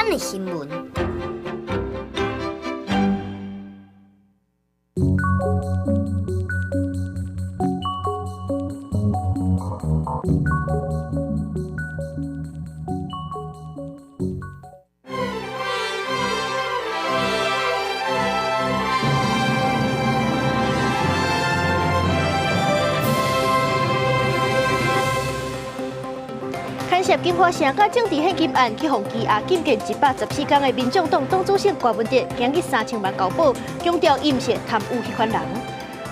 咱的新聞。牽涉金華城佮政治獻金案，去予羈押禁見114天的民眾黨黨主席郭文哲，今日3000萬交保，強調伊毋是貪污彼款人。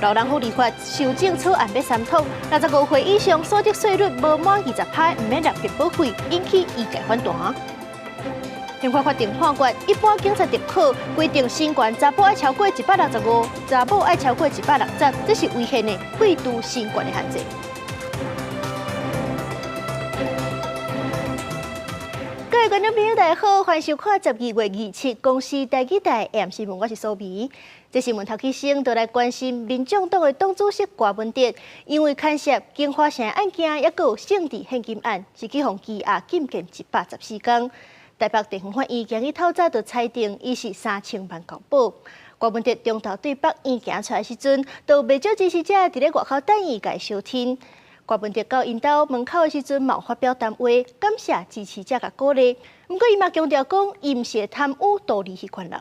老人福利法修正草案欲三通，65歲以上所得稅率無滿20%，毋免納健保費，引起醫界反彈。刑法法定判決，一般警察特考規定身懸查埔愛超過165，查某愛超過160，這是違憲的，廢除身懸的限制。各位觀眾朋友，大家好，歡迎收看12月27公視台語台 AM 新聞，我是蘇眉。這新聞頭起先就來關心民眾黨的黨主席郭文哲，因為牽涉金華城案件，抑閣有政治獻金案，是去予羈押禁見114天。台北地方法院今日透早就裁定，伊是3000萬交保。郭文哲中晝對北院行出來時陣，就有袂少支持者佇咧外口等伊，共伊相挺。郭文哲到𪜶兜門口的時陣，嘛有發表談話，感謝支持者共鼓勵。毋過，伊嘛強調講，伊毋是貪污圖利彼款人。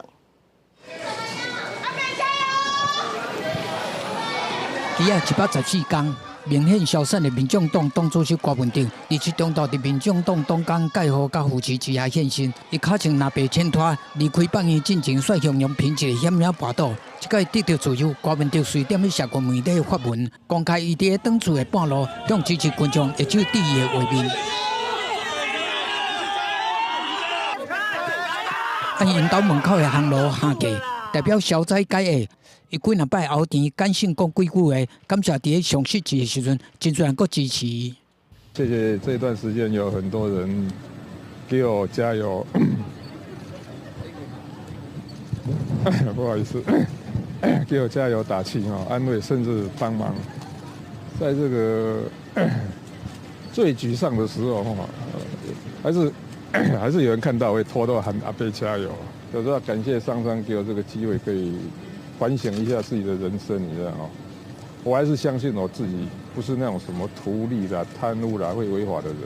羈押114天，明顯消散的民眾黨黨主席郭文哲，二七中晝佇民眾黨黨工蓋號佮扶持之下現身，伊跤穿藍白淺拖離開北院進前，煞形容憑一个險險跋倒。這擺得著自由，郭文哲隨踮咧社群媒體發文，公開伊佇咧轉厝的半路，向支持群眾握手致意的畫面。按𪜶兜門口的烘爐下架，代表消災解厄。伊幾若擺後甜感性講幾句話，感謝佇咧上失志的時陣，真濟人閣支持。謝謝這段時間有很多人給我加油，不好意思，給我加油打氣哦，安慰甚至幫忙，在這個最沮喪的時候，還是有人看到會偷偷喊阿伯加油。有時候感謝上蒼給我這個機會，可以反省一下自己的人生，你知道嗎？我還是相信我自己不是那種什麼圖利啦、貪污啦、會違法的人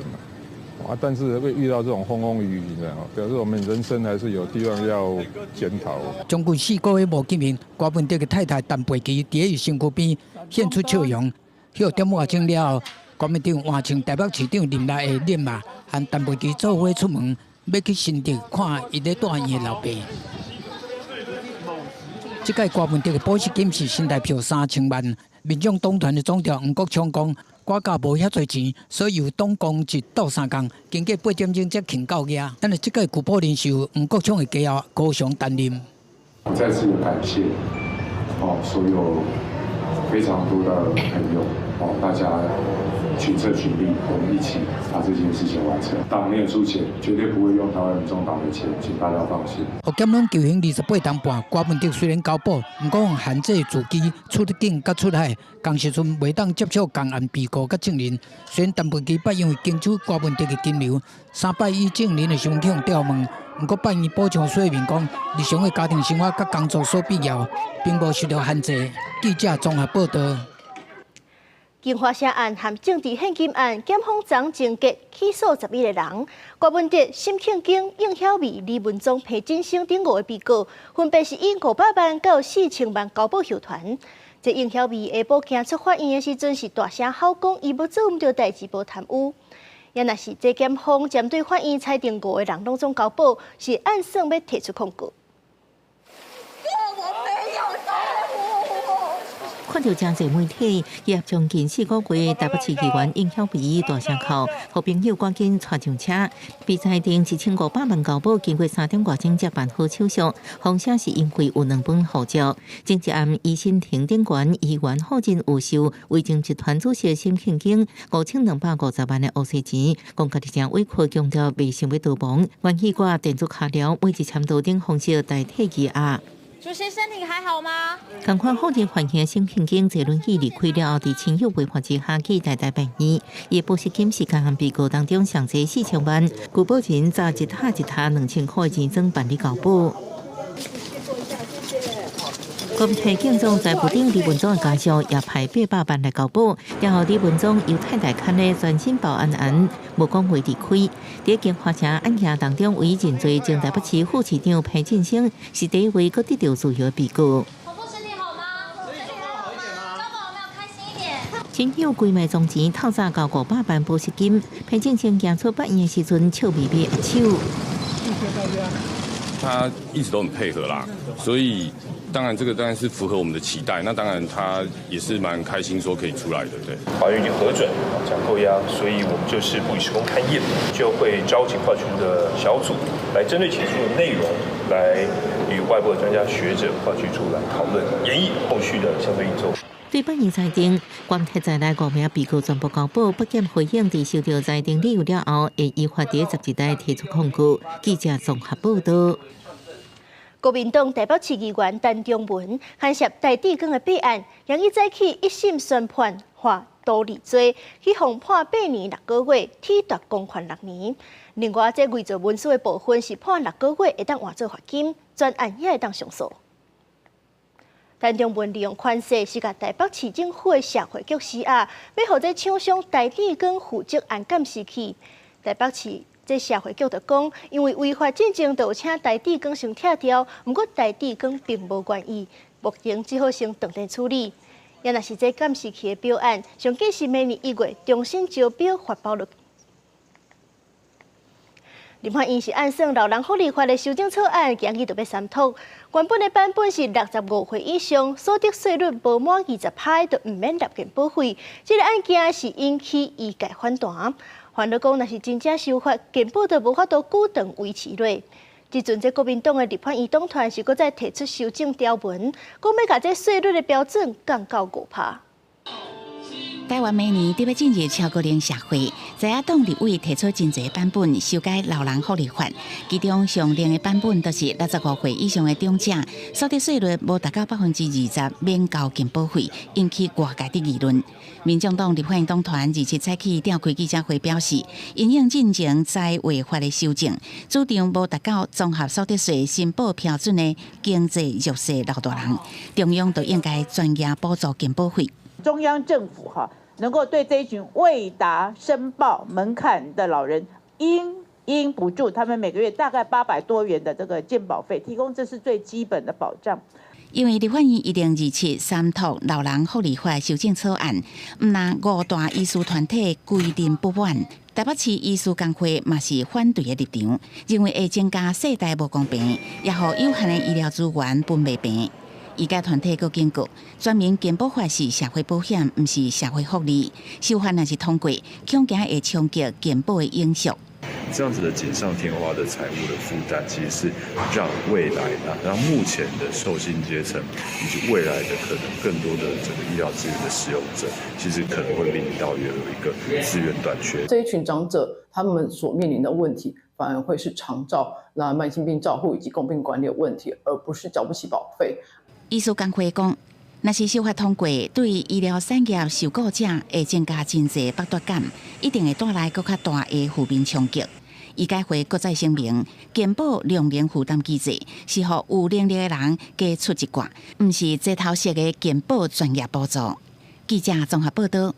啊。但是會遇到這種風風雨雨，你知道嗎？表示我們人生還是有地方要檢討。將近4個月無見面，郭文哲的太太陳佩琪佇伊身軀邊現出笑容。歇點外鐘了後，郭文哲換穿台北市長任內的練馬，和陳佩琪做伙出門，欲去新竹看伊咧住院的老爸。這擺郭文哲的保釋金是新台票3000萬。民眾黨團的總召黃國昌講，郭家無遐濟錢，所以由黨公職鬥相共，經過8點鐘才傾到額。但是這擺舊埔人壽黃國昌的家後高雄擔任。我再次感謝哦，所有非常多的朋友哦，大家群策群力，我們一起把這件事情完成。黨沒有出錢，絕對不會用台灣民眾黨的錢，請大家放心。福檢攏求刑28冬半，郭文哲雖然交保，毋過限制自己出入境佮出海，仝時陣袂當接觸仝案被告佮證人。雖然陳佩琪捌因為經手郭文哲的金流，三擺以證人的身份調問，毋過法院補充說明講，日常的家庭生活佮工作所必要，並無受著限制。記者綜合報導。金華城案和政治獻金案，檢方昨終結起訴11個人，郭文哲、沈慶京、應曉薇、李文忠、裴振聲等5個被告，分別是以500萬到4000萬交保休團。這應曉薇下晡行出法院的時陣，是大聲吼講，伊無做毋著代誌，無貪污。也若是這檢方針對法院裁定5個人攏總交保，是按算欲提出控告。看著誠濟媒體，羈押將近4個月，台北市議員應曉薇大聲哭，予朋友趕緊帶上車，被裁定1500萬交保，經過3點外鐘才辦好手續。風聲是因為有兩本護照。前一暗，醫生庭頂懸議員傅仁有受維正集團主席沈慶京5250萬的烏色錢，講家己誠委屈，強調袂想欲逃亡，願意掛電子卡條，每日簽到等方式代替羈押。主席身體還好嗎？仝款好日發現沈慶京坐輪椅離開了後，佇親友陪伴之下去台大病院。伊保釋金是共案被告當中上濟4000萬，具保人早一沓一沓2000箍的錢莊辦理交保。國民黨總財部長李文忠的家屬也派800萬來交保，然後李文忠由太太牽的全身保安安，無講話離開。佇京華城案件當中，唯一認罪前台北市副市長裴晉生是第一位閣得著自由的被告。婆婆身體好嗎？身體還好嗎？交保有沒有開心一點？親友規暝總錢透早交500萬保釋金，裴晉生行出法院的時陣，笑眯眯握手。謝謝大家。他一直都很配合啦，所以。當然，這個當然是符合我們的期待。那當然，他也是蠻開心，說可以出來的。對，法院已經核准將扣押，所以我們就是不予時空勘驗，就會召集跨區的小組來針對起訴的內容，來與外部的專家學者跨區處來討論研議後續的相對應策。對本院裁定，關鐵在內五名被告全部交保，不檢回應佇收到裁定理由了後，會依法佇十二日提出抗告。記者綜合報道。國民黨台北市議員陳忠文牽涉台智光的弊案，昨日早起一審宣判犯圖利罪，去予判8年6個月，褫奪公權6年。另外，這偽造文書的部分是判6個月，會當換做罰金，全案也會當上訴。陳忠文利用權勢，是共台北市政府的社會局施壓，欲予這廠商台智光負責安監視器。台北市這社會局就講，因為違法進前就有請台智光先拆掉，毋過台智光並無願意，目前只好先斷電處理。也若是這監視器的標案，上緊是明年1月重新招標發包落。立法院是按算老人福利法的修正草案，今日就欲三讀。原本的版本是65歲以上所得稅率無滿20%就毋免納健保費。這個案件是引起醫界反彈。煩惱講，若是真正修法，健保就無法度久長維持落。這陣這國民黨的立法院黨團是閣再提出修正條文，講欲共這稅率的標準降到5%。台灣明年得欲進入超高齡社會，在野黨立委提出真濟版本修改老人福利法，其中上靚的版本就是65歲以上的長者所得稅率無達到20%，免交健保費，引起外界的議論。民眾黨立法院黨團27早起召開記者會表示，因應進前在違法的修正，主張無達到綜合所得稅申報標準的經濟弱勢老大人，中央就應該全額補助健保費。中央政府哈，能夠對這一群未達申報門檻的老人，應應補助他們每個月大概800多元的這個健保費，提供這是最基本的保障。因為立法院一零二七三讀老人福利法修正草案，毋但五大醫師團體規定不滿，台北市醫師公會嘛是反對的立場，認為會增加世代無公平，也予有限的醫療資源分袂平。醫界團體閣警告，全民健保法是社會保險，毋是社會福利。修法若是通過，恐驚會衝擊健保的永續。這樣子的錦上添花的財務的負擔，其實是讓未來啊，讓目前的受薪階層以及未來的可能更多的這個醫療資源的使用者，其實可能會面臨到有一個資源短缺。這一群長者，他們所面臨的問題，反而會是長照、那慢性病照護以及共病管理的問題，而不是繳不起保費。醫師公會講，若是修法通過，對醫療產業受僱者會增加真濟剝奪感，一定會帶來閣較大的負面衝擊。醫界會閣再聲明，健保兩年負擔機制是予有能力的人加出一寡，毋是齊頭式的健保專業補助。記者綜合報道。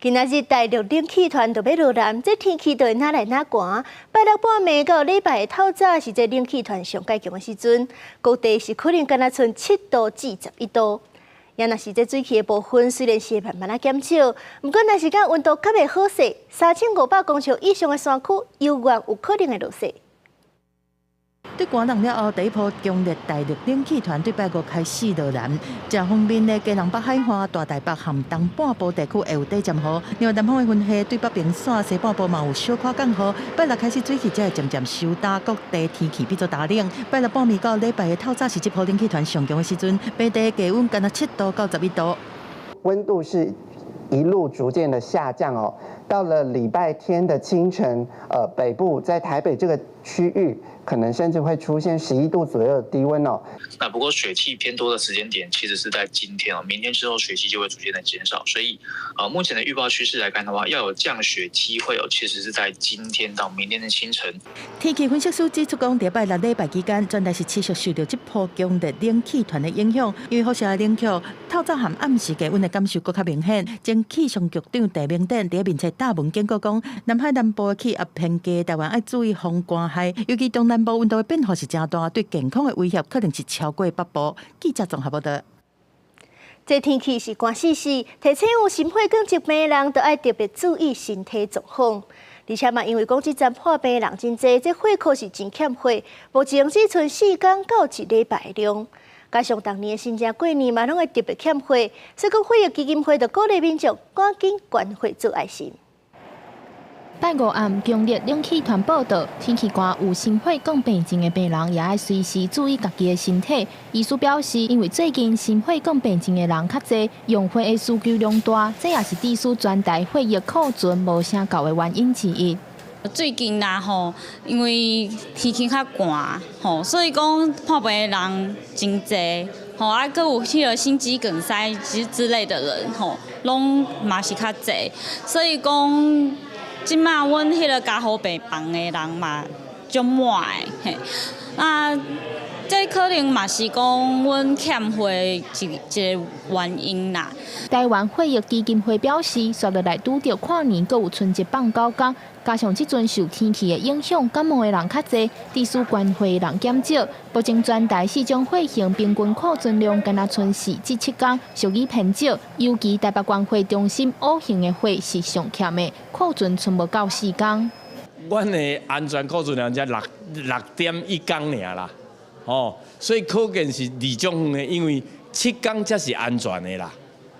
今仔日大陸冷氣團就欲落南，這天氣就會愈來愈寒。拜六半暝到禮拜透早是這冷氣團上蓋強的時陣，各地是可能干焦賰7度至11度。也若是這水汽的部分雖然是會慢慢仔減少，毋過若是講溫度較袂好勢，3500公尺以上的山區，猶原有可能會落雪。對寒冷了後，第一波強烈大陸冷氣團對拜五開始落南，正鋒面的基隆北海岸、大台北和東半部地區會有短暫雨。另外，南方的雲系對北平線西半部嘛有小可降雨。拜六開始水汽才會漸漸收焦，各地天氣變做焦冷。拜六半暝到禮拜的透早是這波冷氣團上強的時陣，平地低溫干焦7度到11度。溫度是一路逐漸的下降哦，到了禮拜天的清晨，北部在台北這個區域，可能甚至會出現11度左右的低溫哦。那不過水汽偏多的時間點其實是在今天哦，明天之後水汽就會逐漸的減少，所以目前的預報趨勢來看的話，要有降雪機會哦，其實是在今天到明天的清晨。天氣分析師指出，講佇拜六禮拜期間，全台是持續受到這波強烈冷氣團的影響，因為輻射冷卻透早和暗時低溫的感受閣較明顯。前氣象局長鄭明典佇面冊貼文警告講，南海南部的氣壓偏低，台灣愛注意風寒害，尤其東南部溫度的變化是誠大，對健康的威脅可能是超過北部。記者綜合報道。這天氣是寒死死，提醒有心血管疾病的人，都愛特別注意身體狀況。而且嘛，因為講這陣破病人真濟，這血庫是真欠血，目前只賰4工到一禮拜量。加上逐年的新正過年嘛，攏會特別欠血，所以講血液基金會就鼓勵民眾趕緊捐血做愛心。拜五暗強烈冷氣團報到，天氣寒，有心血管病症的病人也愛隨時注意家己的身體。醫師表示，因為最近心血管病症的人較濟，用血的需求量大，這也是致使全台血液庫存無啥夠的原因之一。最近啦吼，因為天氣較寒吼，所以講破病的人真濟吼，啊，閣有彼個心肌梗塞之類的人吼，攏嘛是較濟，所以講。這馬阮彼個加護病房的人嘛足滿的，嘿，啊，這可能嘛是講阮欠血一個原因啦。台灣血液基金會表示，紲落來拄著跨年，閣有春節放九工，加上這陣受天氣的影響，感冒的人較濟，致使捐血的人減少。目前全台四種血型平均庫存量敢若賰4至7工，屬於偏少。尤其台北捐血中心 O 型的血是上欠的，庫存賰無夠4工。阮的安全庫存量才6.1工爾啦，哦，所以可見是二種的，因為7工才是安全的啦，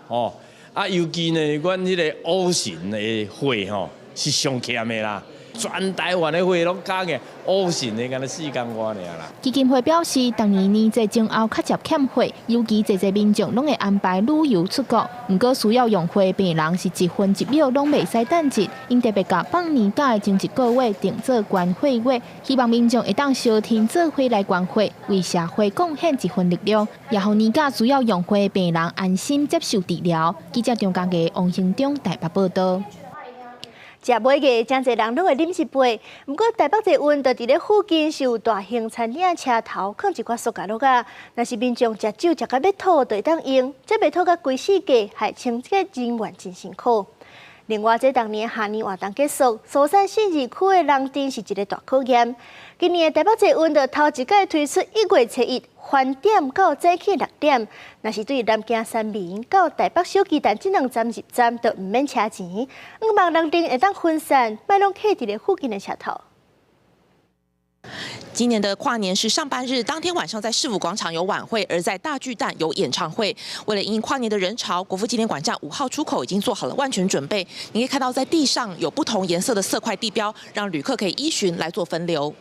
哦，啊，尤其呢，阮彼個 O 型的血吼是上欠的啦。全台灣的血攏加起 O 型的，敢若4工外爾啦。基金會表示，逐年年節前後較捷欠血，尤其濟濟民眾攏會安排旅遊出國，毋過需要用血的病人是一分一秒攏袂使等一，𪜶特別共放年假的前一個月定做捐血月，希望民眾會當相挺做伙來捐血，為社會貢獻一份力量，也予年假需要用血的病人安心接受治療。記者張家傑、王興中台北報道。食尾牙，誠濟人攏會啉一杯。毋過台北捷運就佇咧附近是有大型餐廳車頭，囥一寡塑膠袋仔。若是民眾食酒食甲欲吐，就會當用，這袂吐甲規世界，害清潔人員真辛苦。另外，這逐年跨年活動結束，疏散信義區的人陣是一個大考驗。今年的台北捷運就頭一擺推出1月初一翻點到早起6點，若是對南京三民到台北小巨蛋這兩站入站，就毋免車錢。向望人陣會當分散，莫攏客佇咧附近的車頭。今年的跨年是上班日，當天晚上在市府廣場有晚會，而在大巨蛋有演唱會。為了因應跨年的人潮，國父紀念館站5號出口已經做好了萬全準備。你可以看到在地上有不同顏色的色塊地標，讓旅客可以依循來做分流。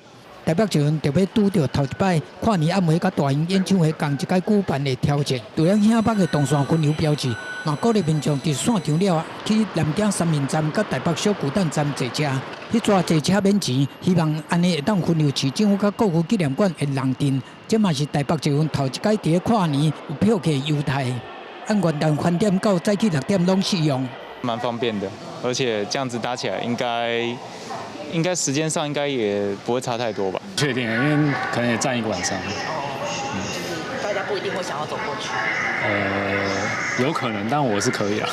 台北捷運特別拄著頭一擺跨年晚會佮大型演唱會仝一擺舉辦的挑戰，除了響北的動線分流標誌，嘛鼓勵民眾佇散場了去南京三民站佮台北小巨蛋站坐車，彼逝坐車免錢，希望按呢會當分流市政府佮國父紀念館的人陣。這嘛是台北捷運頭一擺佇咧跨年有票客優待，按元旦翻點到早起6點攏適用。蠻方便的，而且這樣子搭起來應該時間上應該也不會差太多吧？確定，因為可能也站一個晚上。就是大家不一定會想要走過去。有可能，但我是可以啊。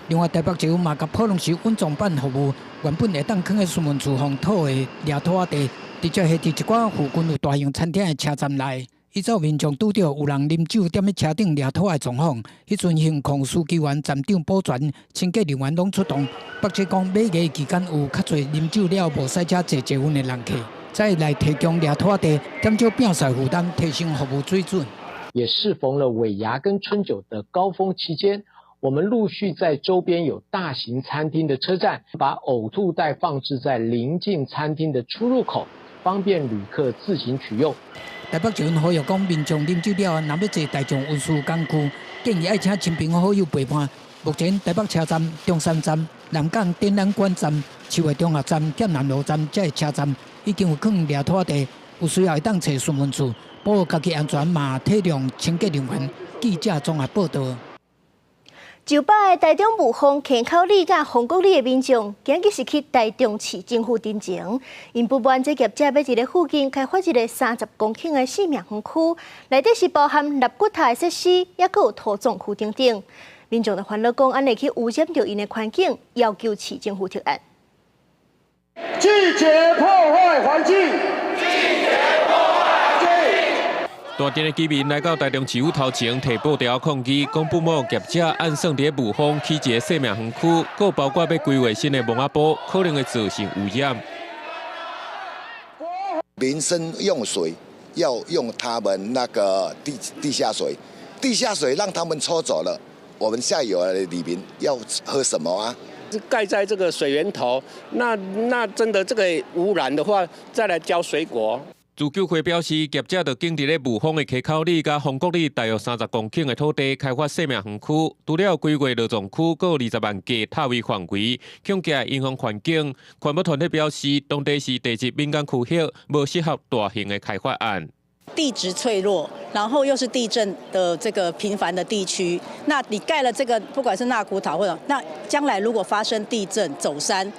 另外，台北捷運嘛，佮普隆市穩裝辦服務，原本會當囥佇西門廚房套的掠土仔地，直接下佇一寡附近有大型餐廳的車站內。依照民眾拄著有人啉酒踮咧車頂掠土的狀況，彼陣行控書記員、站長保全、清潔人員攏出動。北捷講，尾牙期間有較濟啉酒了無駛車坐捷運的人客，再來提供掠土地，減少摒掃負擔，提升服務水準。也適逢了尾牙跟春酒的高峰期間，我們陸續在周邊有大型餐廳的車站，把嘔吐袋放置在鄰近餐廳的出入口，方便旅客自行取用。台北捷運呼籲講，民眾啉酒了後，若欲坐大眾運輸工具，建議愛請親朋好友陪伴。目前台北車站、中山站、南港展覽館站、樹下中學站、劍南路站這个車站已經有囥掠土地，有需要會當揣詢問處，保護家己安全嘛，體諒清潔人員。記者綜合報導。上擺台中霧峰坑口里佮豐國里的民眾，今日是去台中市政府陳情，𪜶不滿這業者欲佇咧附近開發一个30公頃的生命園區，內底是包含納骨塔的設施，抑閣有土葬區等等。民眾就煩惱講，按呢去污染著𪜶的環境，要求市政府撤案。拒絕破壞環境。大鎮的居民來到台中市府頭前，提布條抗議，講不滿業者按算佇霧峰起一个生命園區，閣包括欲規劃新的墓仔埔，可能會造成污染。民生用水要用他們那個地下水，地下水讓他們抽走了，我們下游的里民要喝什麼啊？蓋在這個水源頭，那真的這個污染的話，再來澆水果。自救會表示，業者就揀佇咧霧峰的溪口里佮豐國里大約30公頃的土地開發生命園區，除了規劃落葬區，閣有20萬個塔位範圍，恐驚會影響環境。環保團體表示，當地是地質敏感區域，無適合大型的開發案。地質脆弱，然後又是地震的這個頻繁的地區，那你蓋了這個，不管是納骨塔或者那將來如果發生地震走山，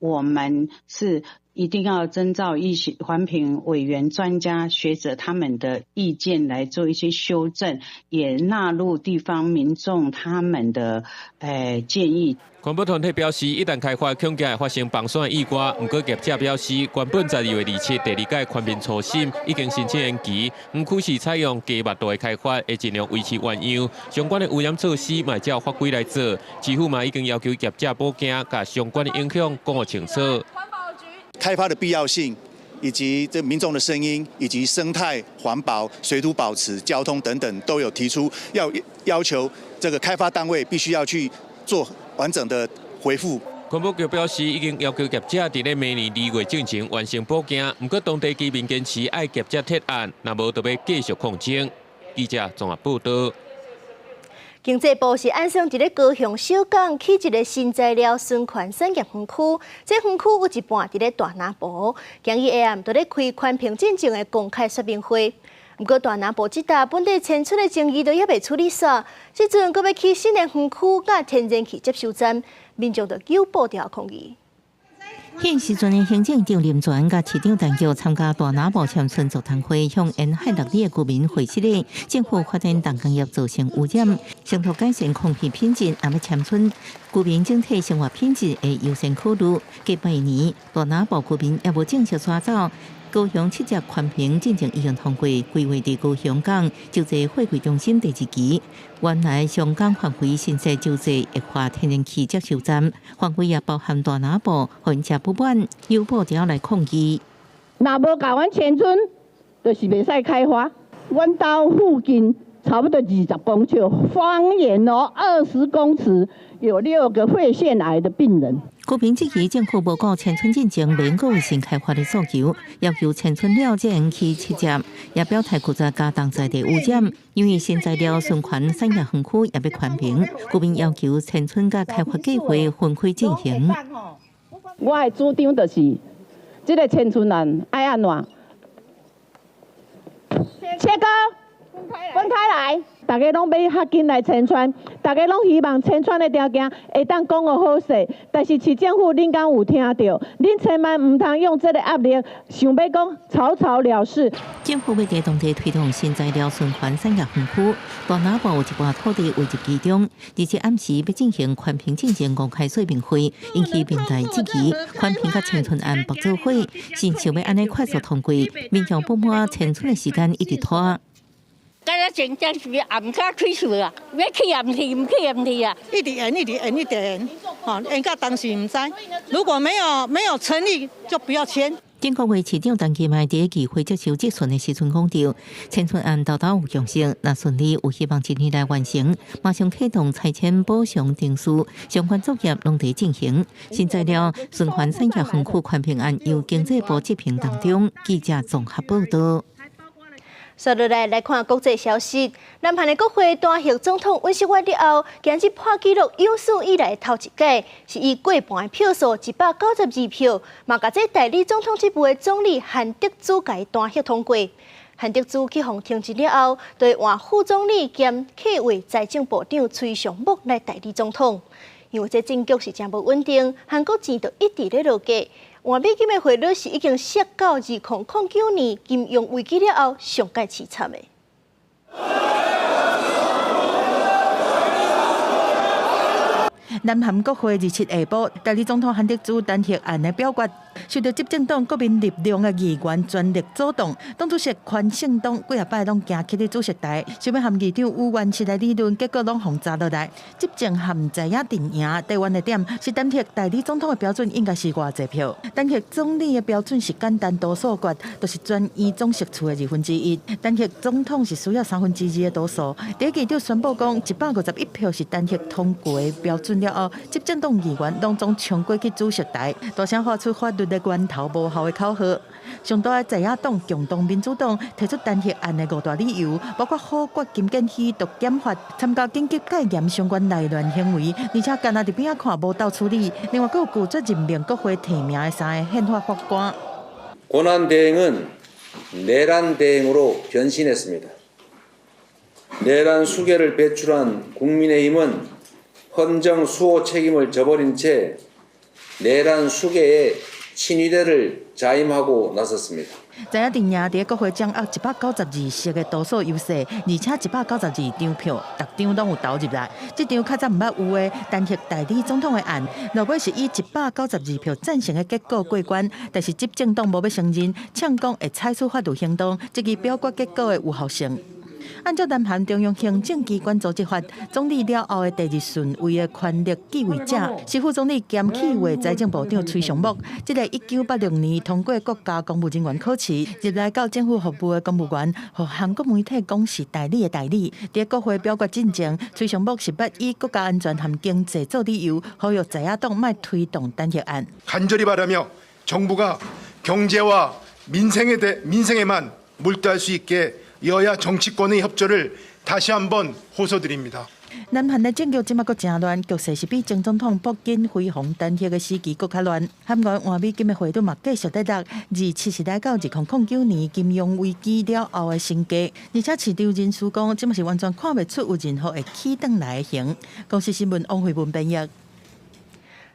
我們是一定要遵照一些環評委員、專家學者他們的意見來做一些修正，也納入地方民眾他們的建議。環保團體表示，一旦開發，恐驚會發生崩山意外。毋過業者表示，原本在2月27第二屆環評初審已經申請延期，園區是採用低密度的開發，會盡量維持原樣。相關的污染措施嘛會照法規來做。市府嘛已經要求業者補件，共相關的影響講予清楚。開發的必要性，以及這民眾的聲音，以及生態環保、水土保持、交通等等，都有提出要求這個開發單位必須要去做完整的回復。環保局表示，已經要求業者佇咧明年2月進前完成補件，毋過當地居民堅持愛業者撤案，若無就欲繼續抗爭。記者綜合報導。經濟部是按算佇咧高雄小港起一个新材料循環產業園區，這園區有一半佇咧大拿埔，今日下暗就咧開環評進前的公開說明會。毋過大拿埔這搭本地遷出的爭議都猶未處理煞，這陣閣欲起新的園區佮天然氣接收站，民眾就舉布條抗議。彼時陣的行政長林全佮市長陳菊參加大拿埔遷村座談會，向沿海6里的居民回釋咧，政府發展重工業造成污染，試圖改善空氣品質，也欲遷村居民整體生活品質會優先考慮。過8年，大拿埔居民猶無正式徙走。高雄七接環評進前已經通過，規劃佇高雄港洲際貨櫃中心第二期，原來上港範圍新設洲際液化天然氣接收站，範圍也包含大拿埔，予𪜶誠不滿，有布條來抗議。若無共阮遷村，就是袂使開發。阮兜附近差不多20公尺，方圓哦20公尺，有六個肺腺癌的病人。居民質疑政府無顧遷村進前，免閣有新開發的訴求，要求遷村了才能起七接，也表態拒絕加重在地污染。因為新材料循環產業園區也欲環評，居民要求遷村佮開發計劃分開進行。我的主張就是，這个遷村案愛按怎？切割，分開來。大家攏欲較緊來遷村，大家攏希望遷村的條件會當講予好勢，但是市政府恁敢有聽著？恁千萬毋通用這个壓力，想欲講草草了事。政府欲佇當地推動新材料循環產業園區，大拿埔有一半土地位置其中，而且暗時欲進行環評進前公開說明會，引起民代質疑。環評佮遷村案縛做伙，是想欲按呢快速通過，民眾不滿遷村的時間一直拖。敢若真正是暗卡開始啊，欲去也毋去，毋去也毋去啊！一直延，一直延，一直延，吼，延到當時毋知。如果沒有誠意，就不要簽。頂個月市長陳其邁佇議會接受質詢的時陣講著，遷村案沓沓有共識，若順利有希望一年內完成，馬上啟動拆遷補償程序，相關作業攏佇進行。新材料循環產業園區環評案由經濟部執行當中，記者綜合報導。煞落來來看國際消息，南韓的國會彈劾總統尹錫悅了後，今日破紀錄有史以來頭一屆，是以過半的票數192票，嘛共這代理總統職務的總理韓德洙共彈劾通過。韓德洙去予停職了後，就會換副總理兼客委財政部長崔尚木來代理總統。因為這政局是誠無穩定，韓國錢就一直咧落價。換美金的匯率是已經摔到2009年金融危機了後上蓋淒慘的。南韓國會27下晡，代理總統韓德洙彈劾案的表決，受到執政黨國民力量的議員全力阻擋。黨主席寬勝東幾若擺攏行起咧主席台，想欲和議長有原則來理論，結果攏予砸落來。執政和在野陣營台灣的點是彈劾代理總統的標準應該是偌濟票，彈劾總理的標準是簡單多數決，就是全院總席次的1/2。彈劾總統是需要2/3的多數。第一議長宣布講，151票是彈劾通過的標準了後，執政黨議員攏總衝過去主席台，大聲發出法律的源頭無效的口號。上大的在野黨共同民主黨提出彈劾案的五大理由，包括否決金建希毒檢法、參加緊急戒嚴相關內亂行為，而且干焦佇邊仔看無鬥處理。另外，閣有拒絕任命國會提名的三个憲法法官。 권한대행은 내란대행으로 변신했습니다. 내란 수괴를 배출한 국민의힘은 헌정 수호 책임을 저버린 채 내란 수괴의 친위대를 자임하고 나섰습니다. 在野陣營佇國會掌握192席的多數優勢，而且192張票，逐張攏有投入來。這張較早毋捌有的彈劾代理總統的案，落尾是以192票贊成的結果過關，但是執政黨無欲承認，嗆講會採取法律行動，質疑表決結果的有效性。按照南韓中央行政機關組織法，總理了後的第二順位的權力繼位者是副總理兼企劃財政部長崔尚木。這个1986年通過國家公務人員考試，入來到政府服務的公務員，予韓國媒體講是代理的代理。佇國會表決進前，崔尚木是捌以國家安全和經濟做理由，呼籲在野黨莫推動彈劾案。 간절히바라며 정부가 경제와 민생에 대 민생에만 몰두할 수 있게 여야 정치권의 협조를 다시 한번 호소드립니다. 南韓的政局這馬閣誠亂，局勢是比前總統朴槿惠予彈劾的時期閣較亂。韓元換美金的匯率嘛繼續咧落，自七時來到2009年金融危機了後的新低。而且市場人士講，這馬是完全看袂出有任何會起轉來的形。公視新聞王慧文編譯。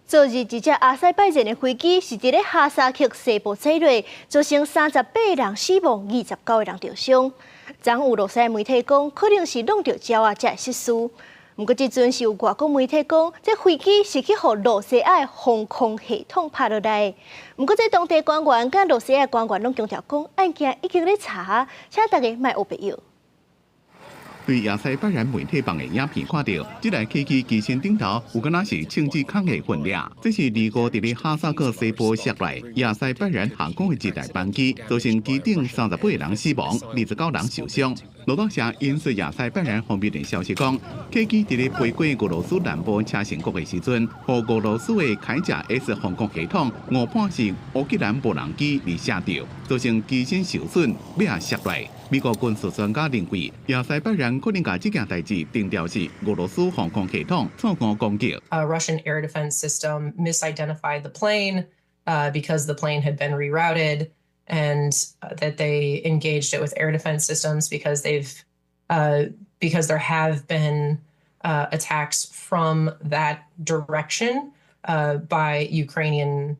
昨日，一架阿塞拜疆的飛機是佇咧哈薩克西部墜落，造成38人死亡，29個人著傷。昨有俄羅斯媒體講，可能是挵著鳥仔才會失事。毋過這陣是有外國媒體講，這飛機是去予露西亞的防空系統拍落來。毋過這當地官員佮露西亞官員攏強調講，案件已經咧查，請大家莫烏白轎。對亞塞拜然媒體放的影片看著，這台客機機身頂頭有敢若是穿支空的分裂。這是25佇咧哈薩克西部摔落亞塞拜然航空的一台班機，造成機頂38人死亡，29人受傷。路透社引述亞塞拜然方面的消息講，客機佇咧飛過俄羅斯南部車臣國的時陣，予俄羅斯的鎧甲 S 防空系統誤判是烏克蘭無人機而射著，造成機身受損，尾仔摔落。美國軍事專家認為，亞塞拜然可能共這件代誌定調是俄羅斯防空系統錯誤攻擊。 A Russian air defense system misidentified the plane because the plane had been rerouted, and that they engaged it with air defense systems because there have been attacks from that direction by Ukrainian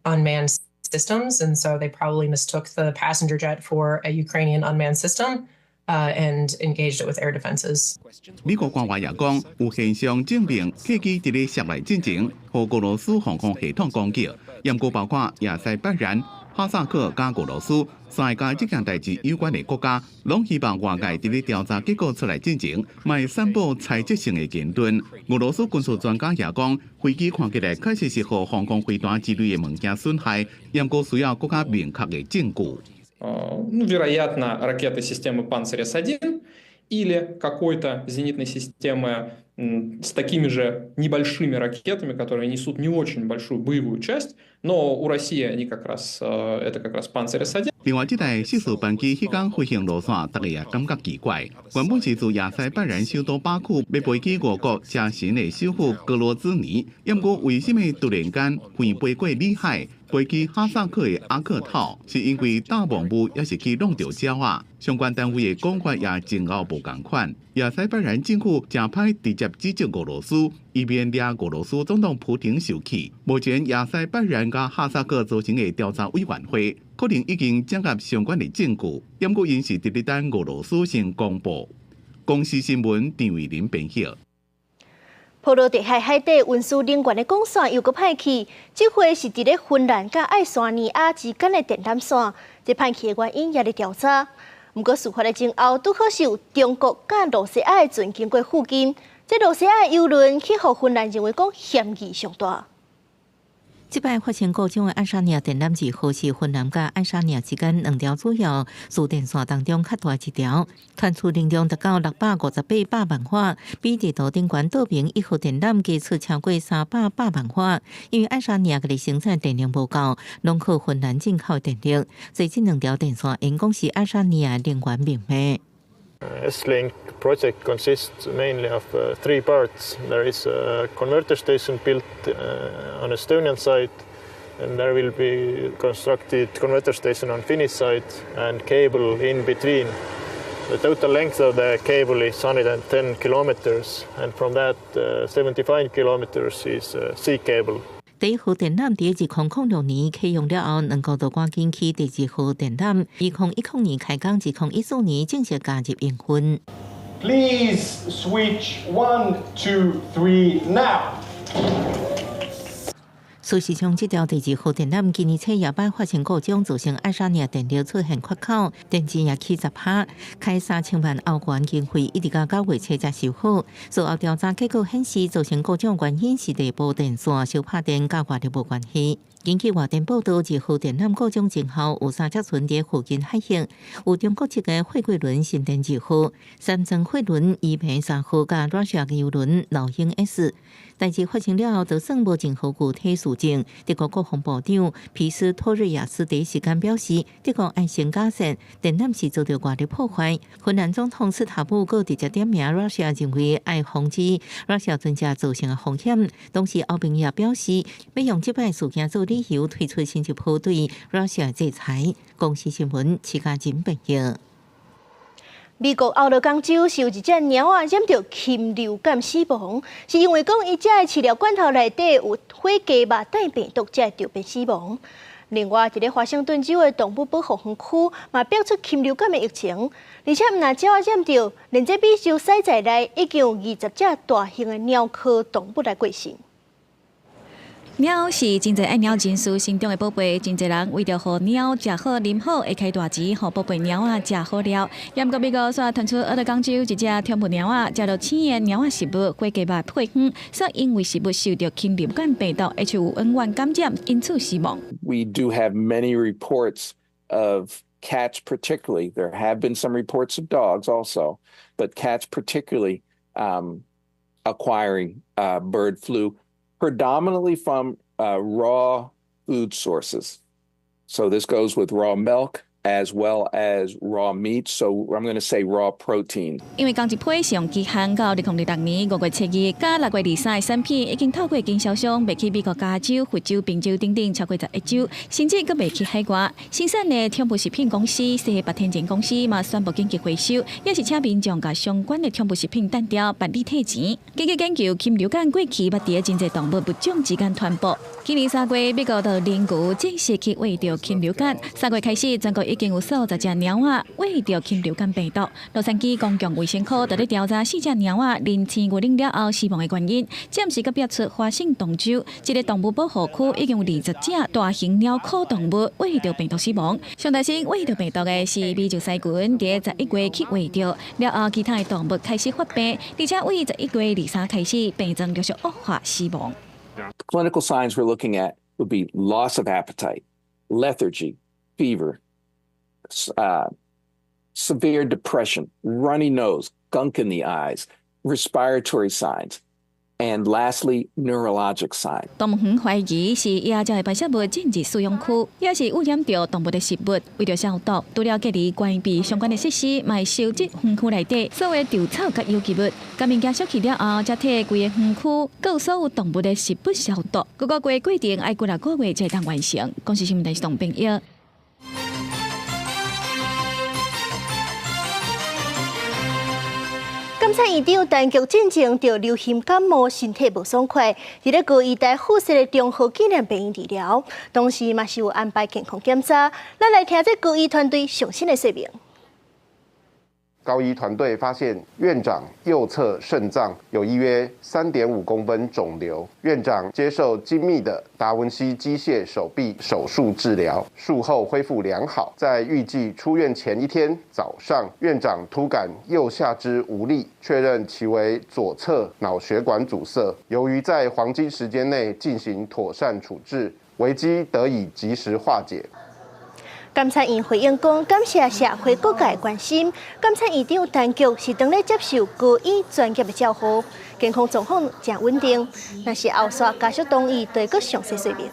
unmanned systems, and so they probably mistook the passenger jet for a Ukrainian unmanned system and engaged it with air defenses. 美國官員也講，有現象證明客機佇咧摔落進前，予俄羅斯防空系統攻擊，毋過包括亞塞拜然、哈薩克佮俄羅斯三个佮這件代誌有關的國家，攏希望外界佇咧調查結果出來進前，莫散布猜測性的言論。俄羅斯軍事專家也講，飛機看起來確實是予防空飛彈之類的物件損害，毋過需要閣較明確的證據。 Ну, вероятно, ракеты системы «Панцирь-С1» Или какой-то зенитной системы с такими же небольшими ракетами, которые несут не очень большую боевую часть, но у России они как раз, это как раз «Панцирь С-1». 另外，這台失事班機彼工飛行路線，大家也感覺奇怪。原本是自亞塞拜然首都巴庫欲飛去俄國車臣的首府格羅茲尼，毋過為什麼突然間飛飛過裡海，飛去哈薩克的阿克套？是因為大霧霧，抑是去挵著鳥仔？相關單位的講法也前後無仝款。亞塞拜然政府誠歹直接指責俄羅斯，以免惹俄羅斯總統普廷受氣。目前亞塞拜然佮哈薩克組成的調查委員會，可能已經掌握相關的證據，毋過𪜶是佇咧等俄羅斯先公布。公視新聞張慧玲編譯。波羅的海海底運輸能源的管線又閣歹去，這回是佇咧芬蘭佮愛沙尼亞之間的電纜線，這歹去的原因也咧調查。毋過事發的前後，拄好是有中國佮露西亞的船經過附近，這露西亞的油輪去予芬蘭認為講嫌疑上大。這擺發生故障的愛沙尼亞電纜二號是芬蘭佮愛沙尼亞之間兩條主要輸電線當中較大一條，傳出能量達到658百萬瓦，比地圖頂懸道明一號電纜加出超過300百萬瓦。因為愛沙尼亞家己生產電量無夠，攏靠芬蘭進口電力，所以這兩條電線應講是愛沙尼亞能源命脈。 Estlink project consists mainly of three parts. There is a converter station built on Estonian side, and there will be constructed converter station on Finnish side and cable in between. The total length of the cable is 110 kilometers, and from that, 75 kilometers is sea cable. 第一號電纜佇2006年啟用了後，兩國就趕緊起第二號電纜。2010年開工，2014年正式加入營運。 Please switch one, two, three now. 事實上，這條第二號電纜今年初也擺發生故障，造成愛沙尼亞電力出現缺口，電價也起10趴，開3000萬歐元經費，一直到9月初才修好。事後調查結果顯示，造成故障原因是內部電線燒拍電，佮外力無關係。根據外電報道，二號電纜故障前後有三隻船佇附近海域，有中國籍的貨櫃輪新田二號、三層貨輪伊平3號佮 Russia 油輪老鷹 S。代誌發生了後，就算無任何具體事證。德國國防部長皮斯托瑞亞斯第一時間表示，德國愛先假設電纜是遭到外力破壞。芬蘭總統斯塔布閣直接點名 Russia，認為愛防止 Russia 船隻造成的風險。同時，歐盟也表示，欲用這擺事件做理由，推出新一波對 Russia 制裁。公視新聞，徐家珍報道。美國奧勒岡州是有一隻貓仔染著禽流感死亡，是因為講伊食的飼料罐頭內底有火雞肉帶病毒，才會著病死亡。另外，佇咧華盛頓州的動物保護園區嘛，爆出禽流感的疫情，而且毋但鳥仔染著，連這美洲獅在內已經有20隻大型的貓科動物來過身。貓是真濟愛貓人士心中的寶貝，真濟人為著予貓食好啉好，會開大錢，予寶貝貓仔食好料。毋過美國煞傳出俄勒岡州一隻寵物貓仔食著生的貓仔食物火雞肉配方，煞因為食物受著禽流感病毒 H5N1 感染，因此死亡。 We do have many reports of cats, particularly. There have been some reports of dogs also, but cats particularly acquiring bird flu, predominantly from raw food sources. So this goes with raw milk as well as raw meat. So I'm going to say raw protein. 因為仝一批使用期限到2026年5月7日，佮6月23的產品已經透過經銷商賣去美國加州、佛州、賓州等等超過11州，甚至閣賣去海外。生產的寵物食品公司西北天前公司嘛宣布緊急回收，也是請民眾共相關的寵物食品單調辦理退錢。根據研究，禽流感過去捌佇真濟動物物種之間傳播。今年3月，美國就零牛正式去穢著禽流感。3月開始，全國已經有數十隻貓仔穢著禽流感病毒。洛杉磯公共衛生科佇咧調查四隻貓仔啉生牛奶了後死亡的原因。暫時閣爆出華盛頓州這个動物保護區已經有20隻大型貓科動物穢著病毒死亡。上大先穢著病毒的是美洲獅群，佇11月去穢著，了後其他的動物開始發病，而且為11月23開始病狀陸續惡化死亡。 Clinical signs we're looking at would be loss of appetite, lethargy, fever, Severe depression, runny nose, gunk in the eyes, respiratory signs, and lastly, neurologic signs. 動物園懷疑是野鳥的排泄物進入飼養區，也是污染著動物的食物。為著消毒，除了隔離關閉相關的設施，嘛會收集園區內底所有稻草佮有機物。共物件燒去了後，才替規个園區閣所有動物的食物消毒。閣過過程愛幾若個月才會當完成。公視新聞電視董編譯。監察院長陳菊進前著流行感冒，身體無爽快，佇咧高醫大附設的中和紀念病院治療，同時嘛是有安排健康檢查。咱來聽這高醫團隊上新的說明。高醫團隊發現院長右側腎臟有一約3.5公分腫瘤，院長接受精密的達文西機械手臂手術治療，術後恢復良好。在預計出院前一天早上，院長突感右下肢無力，確認其為左側腦血管阻塞。由於在黃金時間內進行妥善處置，危機得以及時化解。監察院回應講，感謝社會各界關心。監察院長陳菊是當咧接受高醫專業的照護，健康狀況誠穩定。若是後續家屬同意，就會閣詳細說明。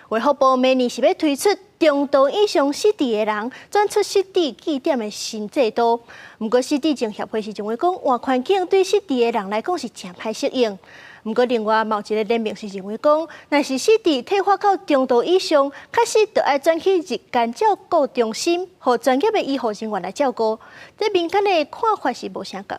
衛福部明年是欲推出中度以上失智的人轉出失智據點的新制度。毋過失智症協會是認為講，換環境對失智的人來講是誠歹適應。毋過，另外嘛有一個聯盟是認為講，若是失智退化到中度以上，確實著愛轉去日間照顧中心，予專業的醫護人員來照顧。這民間的看法是無相仝。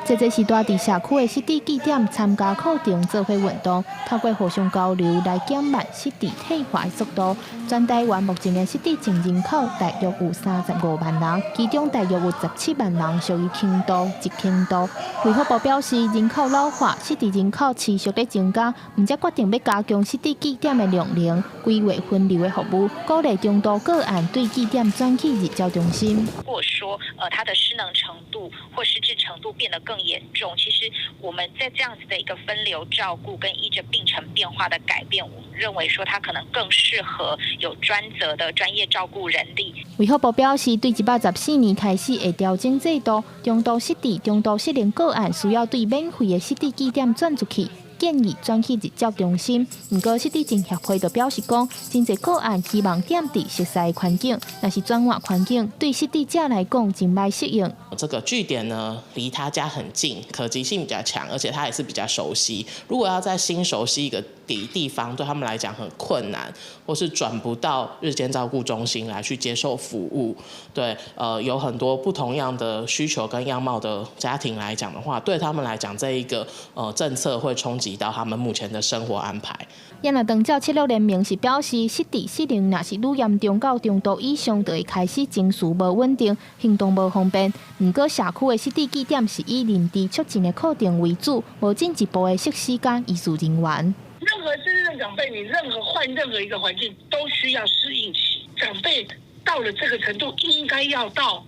這這是蹛佇社區的失智據點參加課程做伙運動，透過互相交流來減慢失智退化的速度。全台灣目前的失智症人口大約有35萬人，其中大約有17萬人屬於輕度、極輕度。衛福部表示，人口老化，失智人口持續咧增加，毋才決定欲加強失智據點的量能，規劃分流的服務，鼓勵中度個案對據點轉去日照中心。如果說，他的失能程度或失智程度變得更嚴重，其實我們在這樣子的一個分流照顧跟依著病程變化的改變，我們認為說他可能更適合有專責的專業照顧人力。衛福部表示，對114年開始會調整制度，中度失智、中度失能個案需要對免費的失智據點轉出去，建議轉去日照中心。毋過失智症協會就表示講，真濟個案希望踮佇熟似的環境，若是轉換環境，對失智者來講真歹適應。這個據點呢，離他家很近，可及性比較強，而且他也是比較熟悉。如果要再新熟悉一個地方，對他們來講很困難，或是轉不到日間照顧中心來去接受服務。對，有很多不同樣的需求跟樣貌的家庭來講的話，對他們來講，這一個政策會衝擊到他們目前的生活安排。也若長照策略聯盟是表示，失智失能若是愈嚴重到中度以上，就會開始情緒無穩定、行動無方便。毋過社區的失智據點是以認知促進的課程為主，無進一步的設施佮醫事人員。任何失智症長輩，你任何換任何一個環境都需要適應期。長輩到了這個程度，應該要到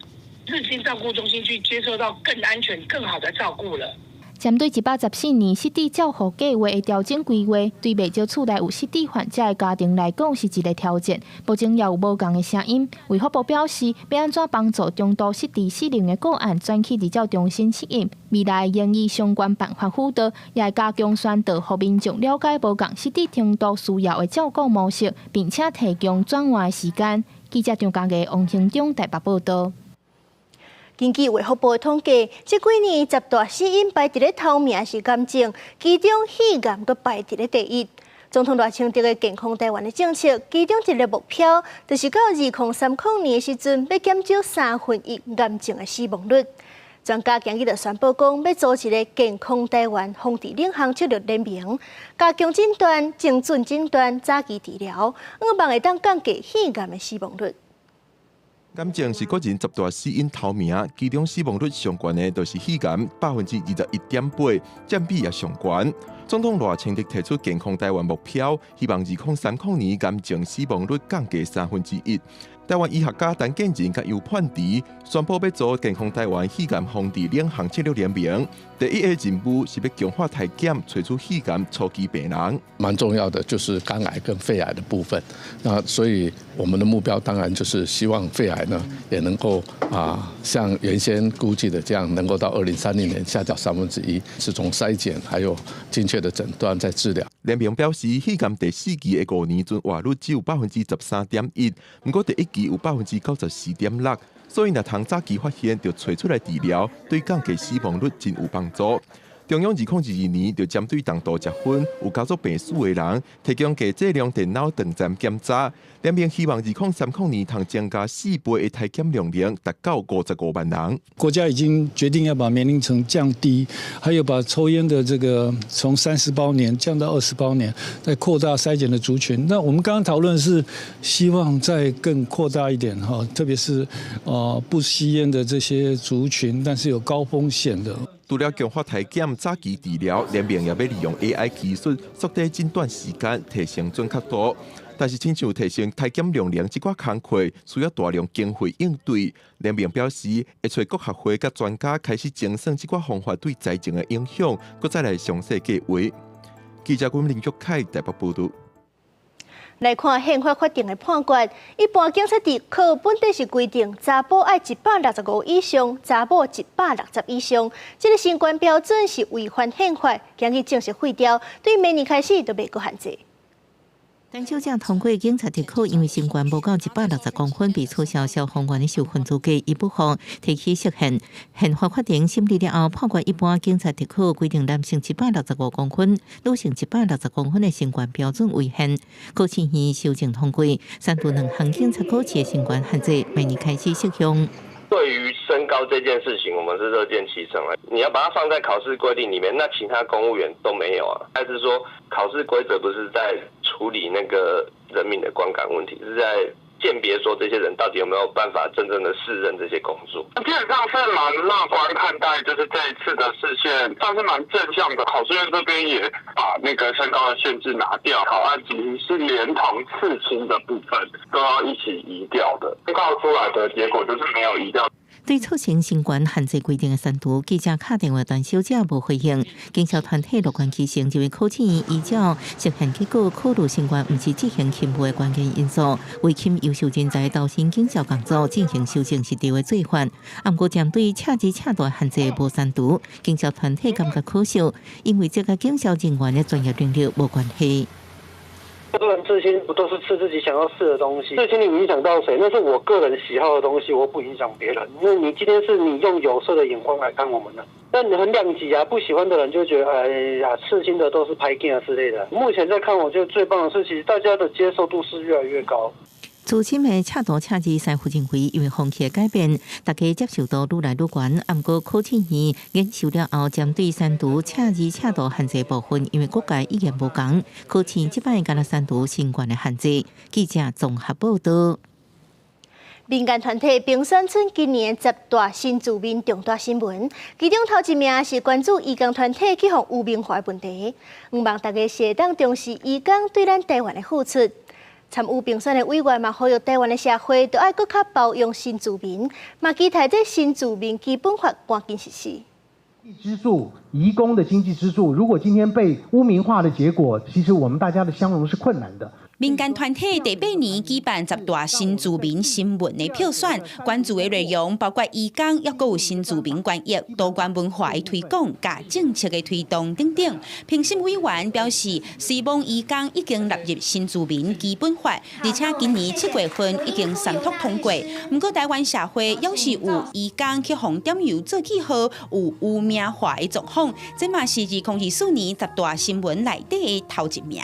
日間照顧中心去接受到更安全、更好的照顧了。針對114年失智照護計畫的調整規劃，對袂少厝內有失智患者的家庭來講是一個挑戰。目前也有無仝的聲音。衛福部表示，欲按怎幫助中度失智失能的個案轉去日照中心適應，未來會依相關辦法輔導，也會加強宣導，予民眾了解無仝失智程度需要的照顧模式，並且提供轉換的時間。記者張家藝、王興中台北報導。根據衛福部的統計，這幾年十大死因排佇咧頭名是癌症，其中肺癌閣排佇咧第一。總統賴清德的健康台灣的政策，其中一个目標，就是到2030年的時陣，欲減少1/3癌症的死亡率。專家今日就宣布講，欲組一个健康台灣防治領航策略聯盟，加強診斷、精準診斷、早期治療，向望會當降低肺癌的死亡率。癌症是國人十大死因頭名，其中死亡率上懸的就是肺癌，21.8%，佔比也上懸。總統賴清德提出健康台灣目標，希望2030年癌症死亡率降低1/3。台灣醫學家陳建仁佮游盼慈宣布欲組健康台灣肺癌防治領航策略聯盟。第一個任務是欲強化篩檢，揣出肺癌初期病人。蠻重要的就是肝癌跟肺癌的部分。那所以我們的目標當然就是希望肺癌呢也能夠像原先估計的這樣，能夠到2030年下降1/3，是從篩檢還有精確的診斷再治療。聯盟表示，肺癌第四期的5年存活率只有13.1%，毋過第一期有94.6%，所以若通早期發現，就揣出來治療，對降低死亡率真有幫助。中央2022年就針對重度食薰、有家族病史的人，提供低劑量電腦斷層檢查。聯盟希望2030年通增加4倍的篩檢量能，達到55萬人。國家已經決定要把年齡層降低，還有把抽菸的這個從30包年降到20包年，再擴大篩檢的族群。那我們剛剛討論是希望再更擴大一點哈，特別是不吸菸的這些族群，但是有高風險的。除了強化篩檢、早期治療，聯盟也欲利用 AI 技術縮短診斷時間，提升準確度。但是，親像提升篩檢量能這寡工課，需要大量經費應對。聯盟表示，會揣國學會佮專家開始精算這寡方法對財政的影響，閣再來詳細計劃。記者郭林玉凱台北報導。來看憲法法庭的判決，一般警察特考本底是規定查埔愛165以上，查某160以上。這个身懸標準是違反憲法，今日正式廢掉，對明年開始就袂閣限制。陳小姐通過警察特考，因為身懸無夠160公分，被取消消防員的受訓資格，伊不服提起釋憲。憲法法庭審理了後，判決一般警察特考規定男性165公分，女性160公分的身懸標準違憲。考試院修正通過，刪除兩項警察考試的身懸限制，明年開始適用。對於身高這件事情，我們是樂見其成啊。你要把它放在考試規定裡面，那其他公務員都沒有啊？還是說考試規則不是在處理那個人民的觀感問題，是在鑑別說這些人到底有沒有辦法真正的適任這些工作？基本上是蠻樂觀看待，就是這一次的釋憲算是蠻正向的。考試院這邊也把那個身高的限制拿掉，考案其實是連同刺青的部分都要一起移掉的。公告出來的結果就是沒有移掉。對促成身懸限制規定的刪除，記者敲電話陳小姐無回應。警消團體樂觀其成，認為考試院依照釋憲結果考慮身懸，毋是執行勤務的關鍵因素。為吸優秀人才投身警消工作進行修正是對的做法。毋過針對赤字赤大限制無刪除，警消團體感覺可惜，因為這佮警消人員的專業能力無關係。很多人刺青不都是刺自己想要刺的東西？刺青你影響到誰？那是我個人喜好的東西，我不影響別人。因為你今天是你用有色的眼光來看我們的，但你很兩極啊，不喜歡的人就覺得哎呀，刺青的都是歹囝之類的。目前在看，我覺得最棒的是，其實大家的接受度是越來越高。資深的赤圖赤字師傅認為，因為風氣的改變，大家接受度愈來愈懸。毋過考試院研究了後，針對刪除赤字赤圖限制部分，因為各界意見無仝，考試這擺干焦刪除身懸的限制。記者綜合報導。民間團體評選出今年十大新住民重大新聞，其中頭一名是關注移工團體去予污名化的問題，向望大家會當重視移工對咱台灣的付出。參與評選的委員嘛，呼籲台灣的社會都愛閣較包容新住民，嘛期待這新住民基本法趕緊實施。支柱，移工的經濟支柱，如果今天被污名化的結果，其實我們大家的相容是困難的。民間團體第八年舉辦十大新住民新聞的票選，關注的內容包括移工，抑閣有新住民權益、多元文化的推廣、佮政策的推動等等。評審委員表示，雖罔移工已經納入新住民基本法，而且今年7月份已經三讀通過。毋過台灣社會猶是有移工去予點油做記號，有污名化的狀況，這嘛是2024年十大新聞內底的頭一名。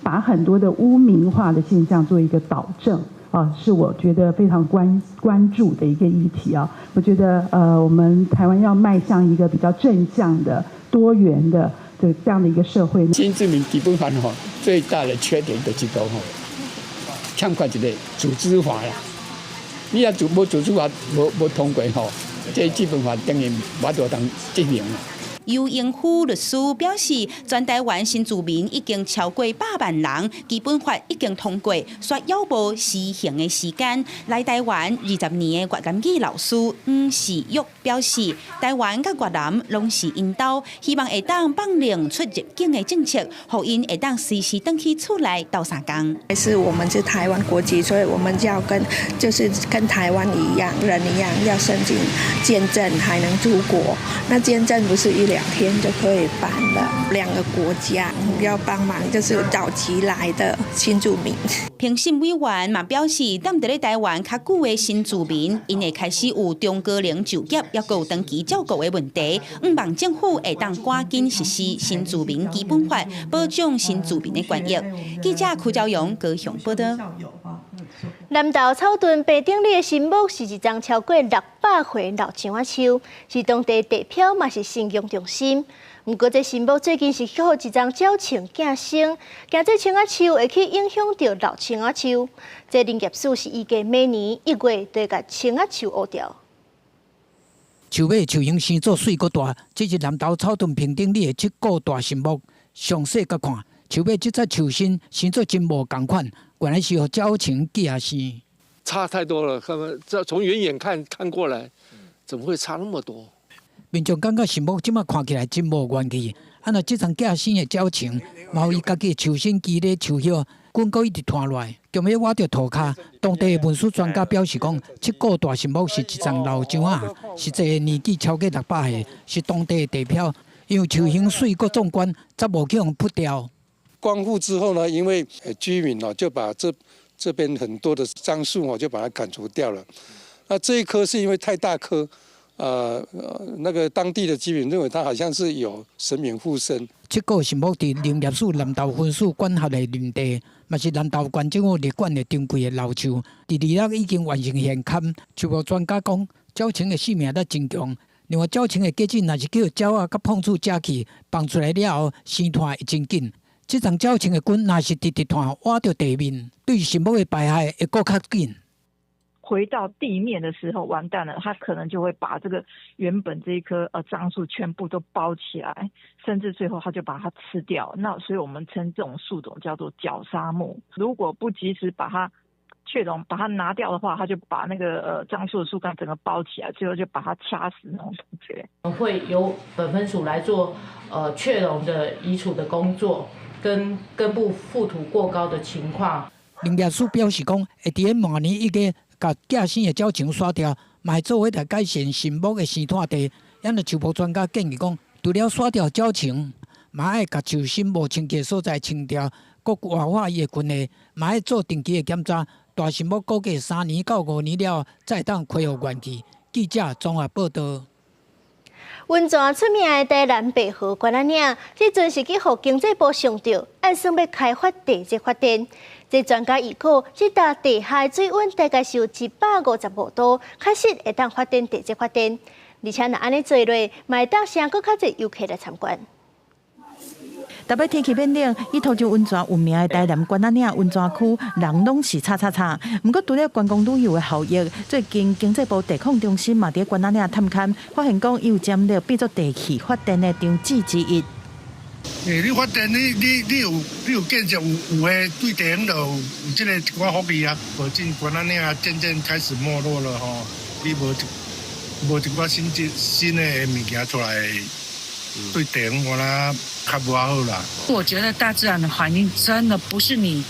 把很多的污名化的現象做一個導正啊，是我覺得非常關注的一個議題啊。我覺得我們台灣要邁向一個比較正向的、多元的這樣的一個社會。新住民基本法吼，最大的缺點就是講吼，欠缺一個組織法啦。你若無組織法無通過吼，這基本法等於無法度通執行啦。尤英夫律師表示，全台灣新住民已經超過百萬人，基本法已經通過，煞猶無施行的時間。來台灣20年的越南語老師黃世玉表示，台灣佮越南攏是𪜶兜，希望會當放寬出入境的政策，予𪜶會當隨時轉去厝內鬥相共。是我們是台灣國籍，所以我們要跟就是跟台灣一樣人一樣，要申請簽證才能出國。那簽證不是一兩天就可以辦的，兩個國家要幫忙，就是早期來的新住民。評審委員嘛表示，踮佇咧台灣較久的新住民，𪜶會開始有中高齡就業，抑閣有長期照顧的問題。向望政府會當趕緊實施新住民基本法，保障新住民的權益。記者柯昭陽高雄報道。南投草屯平頂里的神木是一叢超過600歲老樟仔樹，是當地地標，嘛是信仰中心。毋過，這神木最近是予一叢鳥鼠寄生，驚這樟仔樹會去影響著老樟仔樹。這林業署是預計明年1月就會共樟仔樹挖掉。樹尾樹形生做媠閣大，這是南投草屯平頂里的七股大神木。詳細佮看，樹尾這隻樹身生做真無仝款，原來是予鳥蟲寄生。差太多了，看這從遠遠看看過來，怎麼會差那麼多？民眾感覺神木這馬看起來真無元氣，啊若這層寄生的鳥蟲，嘛予伊家己的樹身譏咧樹葉，滾閣一直拖落來，強欲倚著塗跤。當地的文史專家表示講，七股大神木是一叢老樟仔，實際年紀超過600歲，是當地的地標。因為樹形媠閣壯觀，才無去予𪜶伐掉。光復之後呢，因為居民哦就把這邊很多的樟樹哦就把它砍除掉了。那這一棵是因為太大棵。那個當地的居民認為它好像是有神明附身。七股神木佇林業署南投分署管轄的林地，嘛是南投縣政府列管的珍貴的老樹。佇2月已經完成現勘，樹木專家講，鳥蟲的生命力真強。另外，鳥蟲的果子若是予鳥仔佮碰觸食去，放出來了後，生湠會真緊。這叢鳥蟲的根若是直直湠倚著地面，對神木的敗害會閣較緊。回到地面的時候，完蛋了，它可能就會把這個原本這一棵樟樹全部都包起來，甚至最後它就把它吃掉。那所以我們稱這種樹種叫做絞殺木。如果不及時把它去絨，把它拿掉的話，它就把那個樟樹的樹幹整個包起來，最後就把它掐死那種感覺。會由本分署來做去絨的移除的工作，跟根部覆土過高的情況。林業署表示講，會佇咧明年1月。共寄生的鳥蟲刷掉，嘛會做伙來改善神木的生態地。因為樹木專家建議講，除了刷掉鳥蟲，嘛愛共樹身無清潔的所在清掉，閣活化伊的根系，嘛愛做定期的檢查。大神木估計3年到5年了，才會當恢復元氣。記者綜合報道。溫泉出名的台南白河關仔嶺，這陣是去予經濟部相著，按算欲開發地熱發電。這專家預估，這搭地下水溫大概是有155度，確實會當發展地熱發電。而且若按呢做落，嘛會當吸引閣較濟遊客來參觀。逐擺天氣變冷，以土石溫泉聞名的台南關仔嶺溫泉區，人攏是吵吵吵。毋過除了觀光旅遊的效益，最近經濟部地礦中心嘛佇關仔嶺探勘，發現講伊有潛力變做地氣發電的場址之一。欸，你發電，你有建設有的對地方就有這個一寡福利啊。無進關仔嶺漸漸開始沒落了吼，你無一寡新的物件出來。對地方我啦較無好啦。我覺得大自然的環境真的不是你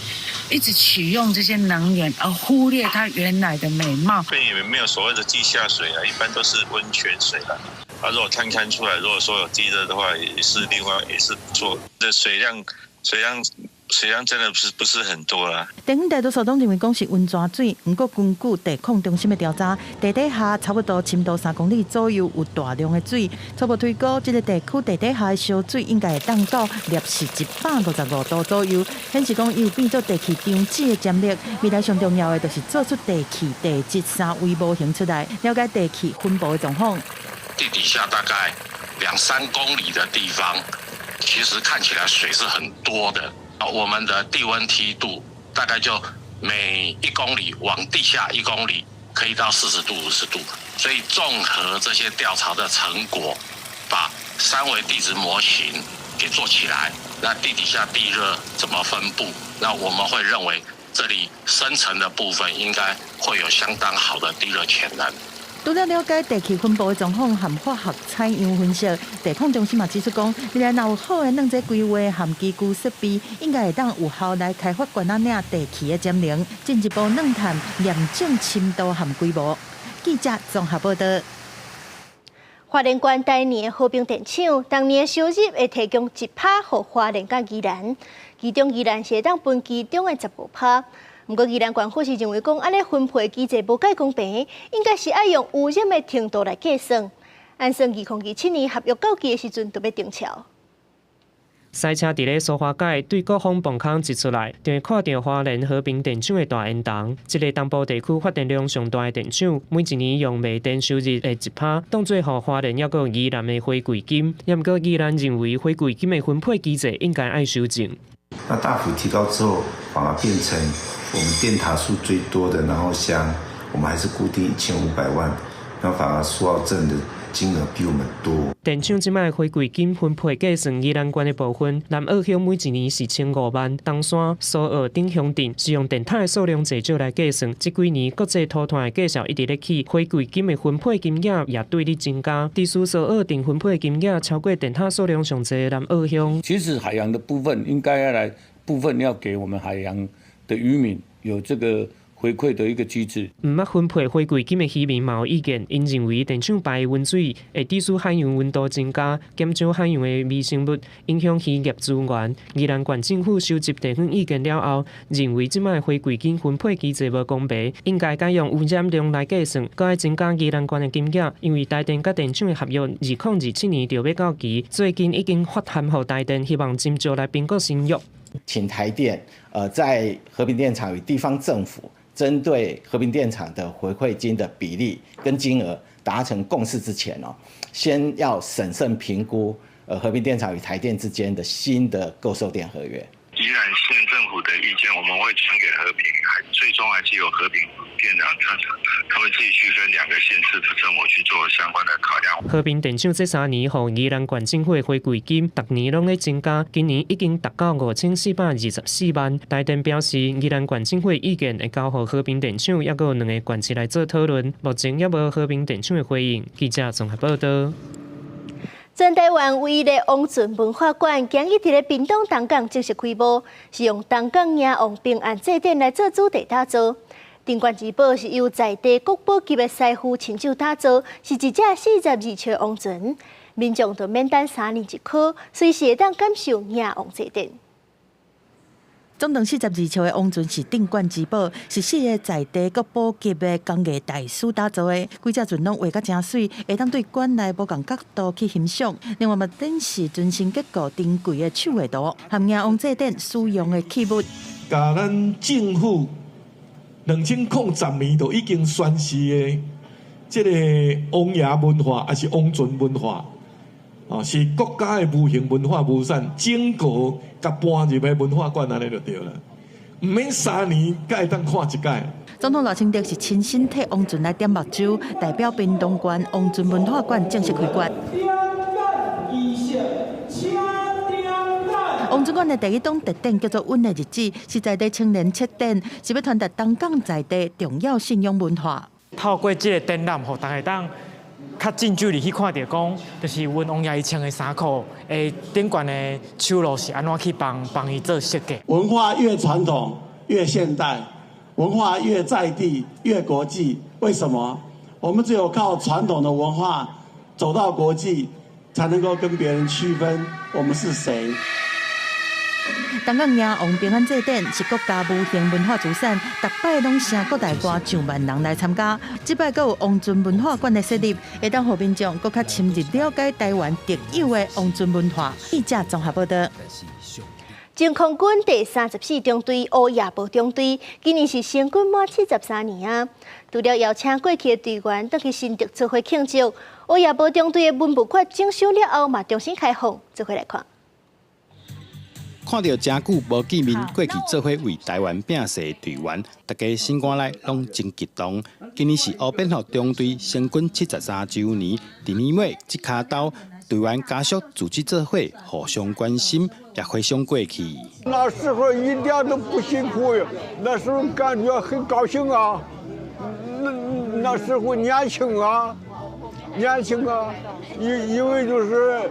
一直取用這些能源而忽略它原來的美貌。這邊也沒有所謂的地下水啊，一般都是溫泉水啦。啊，如果探勘出來，如果說有地熱的話，也是另外也是不錯。這水量真的不是很多啦。地方大多數攏認為講是溫泉水，毋過根據地礦中心的調查，地底下差不多深度3公里左右有大量的水。初步推估，這個地區地底下的燒水應該會當到攝氏155度左右，顯示講伊有變做地氣場址的潛力。未來上重要的就是做出地氣地質三維模型出來，了解地氣分布的狀況。地底下大概2、3公里的地方，其實看起來水是很多的。我們的地溫梯度大概就每1公里往地下1公里可以到40度、50度，所以綜合這些調查的成果，把三維地質模型給做起來，那地底下地熱怎麼分布？那我們會認為這裡深層的部分應該會有相當好的地熱潛能。除了了解地氣分布的狀況和化學採樣分析，地礦中心嘛指出講，未來若有好的軟體規劃和機具設備，應該會當有效來開發關仔嶺地氣的潛能，進一步鑽探驗證深度和規模。記者綜合報道。花蓮縣台泥和平電廠當年收入會提供1%予花蓮佮宜蘭，其中宜蘭是會當分其中的15%。毋過宜蘭縣府是認為講，按呢分配機制無蓋公平，應該是愛用污染的程度來計算。按算2027年合約到期的時陣，就欲停潮。駛車佇咧蘇花改，對國風泵空一出來，就會看著花蓮和平電廠的大煙囱。這个東部地區發電量上大的電廠，每一年用賣電收入的1%，當做予花蓮猶閣宜蘭的回饋金。毋過宜蘭認為回饋金的分配機制應該愛修正。那大幅提高之後，反而變成我們電塔數最多的，然後鄉，我們還是固定1500萬，那反而蘇澳鎮的金額比我們多。電廠這擺回饋金分配計算宜蘭縣的部分，南澳鄉每一年是1500萬，東山、蘇澳等鄉鎮是用電塔的數量濟少來計算。這幾年國際塗炭的價數一直咧起，回饋金的分配金額也對咧增加。致使蘇澳鎮分配金額超過電塔數量上濟的南澳鄉。其實海洋的部分應該要來部分要給我們海洋的漁民有這個回饋的一個機制。毋捌分配回饋金的漁民嘛有意見，𪜶認為電廠排的溫水會致使海洋溫度增加，減少海洋的微生物，影響漁業資源。宜蘭縣政府收集地方意見了後，認為這擺回饋金分配機制無公平，應該改用污染量來計算，閣愛增加宜蘭縣的金額。因為台電佮電廠的合約2027年就欲到期，最近已經發函予台電，希望盡早來評估新約。請台電，在和平電廠與地方政府針對和平電廠的回饋金的比例跟金額達成共識之前哦，先要審慎評估，和平電廠與台電之間的新的購售電合約。宜蘭縣政府的意見，我們會傳給和平，還最終還是由和平電廠他們自己去跟兩個縣市的政府去做相關的考量。和平電廠這3年予宜蘭縣政府的回饋金，逐年攏咧增加，今年已經達到5424萬。台電表示，宜蘭縣政府的意見會交予和平電廠，猶閣有兩个縣市來做討論，目前猶無和平電廠的回應。記者綜合報道。全台灣唯一的王船文化館，今日佇咧屏東東港正式開幕，是用東港迎王平安祭典來做主題打造。鎮館之寶是由在地國寶級的師傅親手打造，是一隻42尺王船，民眾就免等3年一考，隨時會當感受迎王祭典。總長42尺的王船是鎮館之寶，是四个在地國寶級的工藝大師打造的。規隻船攏畫甲誠媠，會當對館內無仝角度去欣賞。另外嘛，展示全新結構珍貴的手繪圖，和迎王祭典使用的器物。共咱政府2010年就已經宣示的這個王爺文化，抑是王船文化。哦，是國家的無形文化遺產，整個共搬入去文化館按呢就對啦，毋免3年才會當看一擺。總統賴清德是親身替王船來點目睭，代表屏東縣王船文化館正式開館。王船館的第一檔特展叫做《阮的日子》，是在地青年策展，是欲傳達東港在地重要信仰文化。透過這个展覽，予大家當較近距離去看著講，就是阮王爺伊穿的衫褲，頂懸的手路是按怎去幫幫伊做設計。文化越傳統越現代，文化越在地越國際。為什麼？我們只有靠傳統的文化走到國際，才能夠跟別人區分我們是誰。東港迎王平安祭典是國家無形文化資產，逐擺攏吸國內外上萬人來參加。這擺閣有王船文化館的設立，會當予民眾閣較深入了解台灣特有的王船文化。記者綜合報道。前空軍第34中隊烏夜報中隊，今年是成軍滿73年啊！除了邀請過去的隊員轉去新竹做伙慶祝，烏夜報中隊的文物館整修了後嘛，重新開放，做伙來看。看著誠久無見面，過去做伙為台灣拼勢的隊員，大家心肝內攏真激動。今年是烏蝙蝠中隊成軍73週年，佇年尾這跤兜隊員家屬組織做伙，互相關心，也回想過去。那時候一點都不辛苦，那時候感覺很高興啊。那時候年輕啊，年輕啊，因為就是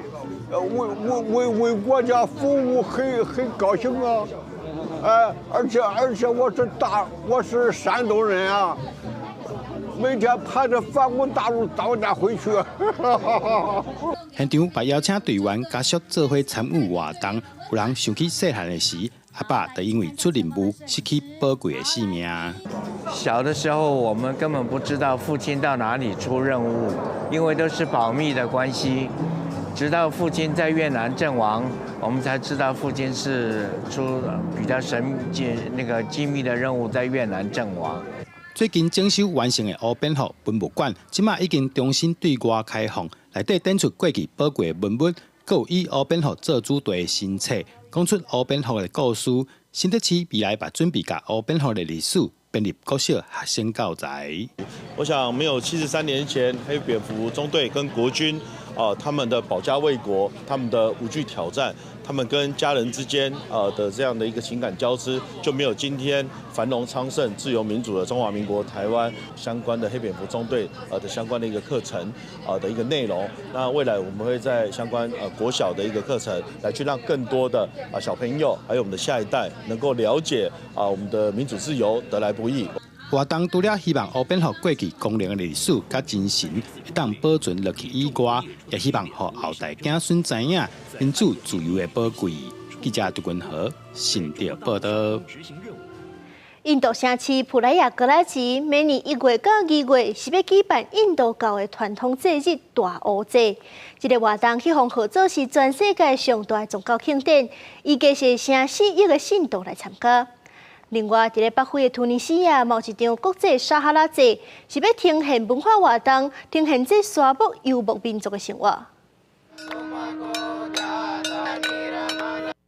為國家服務很高興啊。哎，而且我是山東人啊，每天盼著反攻大陸早點回去。現場嘛邀請隊員家屬做伙參與活動，有人想起細漢的時，阿爸就因為出任務失去寶貴的性命。小的時候，我們根本不知道父親到哪裡出任務，因為都是保密的關係。直到父親在越南陣亡，我們才知道父親是出比較神秘、那個機密的任務，在越南陣亡。最近整修完成的烏蝙蝠文物館，這馬已經重新對外開放，內底展出過去寶貴的文物，閣有以烏蝙蝠做主題的新冊，講出烏蝙蝠的故事。新竹市未來嘛準備共烏蝙蝠的歷史編入國小學生教材。我想，沒有73年前黑蝙蝠中隊跟國軍啊，他們的保家衛國，他們的無懼挑戰，他們跟家人之間啊的這樣的一個情感交織，就沒有今天繁榮昌盛、自由民主的中華民國台灣相關的黑蝙蝠中隊的相關的一個課程啊的一個內容。那未來我們會在相關國小的一個課程，來去讓更多的啊小朋友，還有我們的下一代，能夠了解啊我們的民主自由得來不易。活動除了希望烏蝙蝠過去光榮的歷史佮精神會當保存落去以外，也希望予後代子孫知影民主自由的寶貴。記者杜君和新竹報道。印度城市普拉亞格拉奇每年1月到2月是欲舉辦印度教的傳統節日大壺節。這個活動彼予號做是全世界上大的宗教慶典，預計是成4億个信徒來參加。另外，佇咧北非的突尼西亞，嘛有一場國際撒哈拉節，是欲呈現文化活動，呈現這沙漠遊牧民族的生活。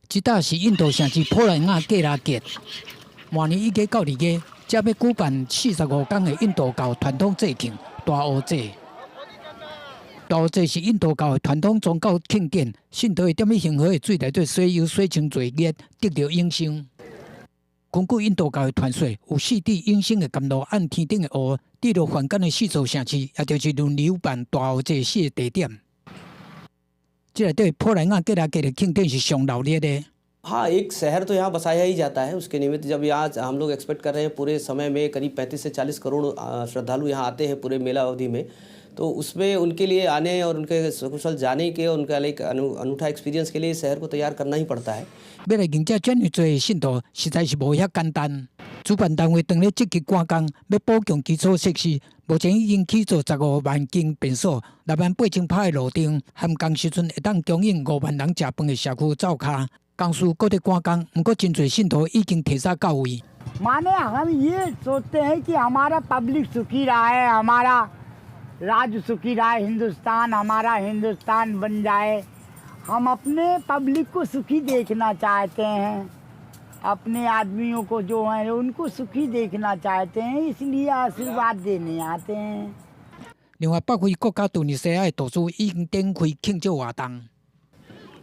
這搭是印度城市普拉亞格拉節，每年1月到2月，這欲舉辦45天的印度教傳統節慶大壺節。大壺節是印度教的傳統宗教慶典，信徒會踮咧恆河的水內底洗油、洗清罪孽，得著永生。根據印度教的傳說，有四滴永生的甘露按天頂的霧滴落凡間的四座城市，也就是輪流辦大壺節四個地點。這內底普拉亞格拉節的慶典是上熱鬧的。 हाँ, एक शहर तो यहाँ बसाया ही जाता है। उसके निमित्त जब यहाँ हम लोग एक्सपेक्ट कर रहे हैं, पूरे समय में करीब 35 से 40 करोड़ श्रद्धालु यहाँ आते हैं पूरे मेला अवधि में, तो उसमें उनके लिए आने और उनके सकुशल जाने के और उनका एक अनूठा एक्सपीरियंस के लिए शहर को तैयार करना ही पड़ता है。欲來迎接這麼濟信徒，實在是無遐簡單。主辦單位當咧積極趕工，欲補強基礎設施。目前已經起造15萬間便所，6萬8千拍的路燈，含工時陣會當供應5萬人食飯的社區灶跤。公司閣佇趕工，毋過真濟信徒已經提早到位。 माने हम ये सोचते हैं कि हमारा पब्लिक सुखी रहा है, हमारा राज्य सुखी रहा है, हिंदुस्तान हमारा हिंदुस्तान बन जाए। हम अपने पब्लिक को सुखी देखना चाहते हैं, अपने आदमियों को जो हैं उनको सुखी देखना चाहते हैं, इसलिए आशीर्वाद देने आते हैं。另外，北非國家突尼西亞的投資已經展開慶祝活動。